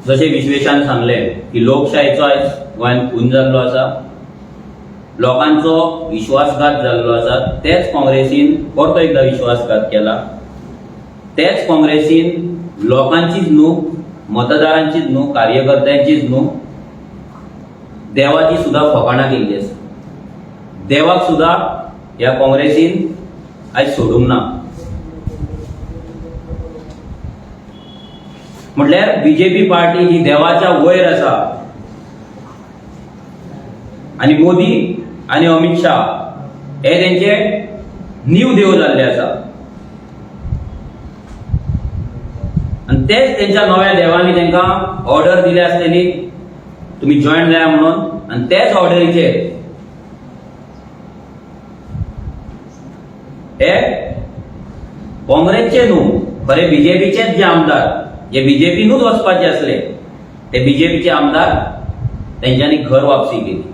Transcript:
जशें विश्वेशान सांगलें की लोकशायेचो आयज गोंयांत खून जाल्लो आसा, लोकांचो विश्वासघात जाल्लो आसा. तेच काँग्रेसीन परतो एकदां विश्वासघात केला. तेच काँग्रेसीन लोकांचीच न्हू, मतदारांचीच न्हू, कार्यकर्त्यांचीच न्हू, देवाची सुद्दां फकाणां केल्ली आसा. देवाक सुद्दां ह्या काँग्रेसीन आयज सोडूंक ना. म्हटल्यार बीजेपी पार्टी ही देवाच्या वयर आसा आनी मोदी आनी अमित शाह हे तेंचे नीव देव जाल्ले आसा आनी तेच तेंच्या नव्या देवांनी तांकां ऑर्डर दिल्या आसतली तुमी जॉयन जाया म्हणून, आनी तेच ऑर्डरीचेर हे काँग्रेसचे न्हू खरे बीजेपीचेच जे आमदार जे बीजेपीनूच वचपाचे आसले ते बीजेपीचे आमदार तेंच्यांनी घर वापसी केली.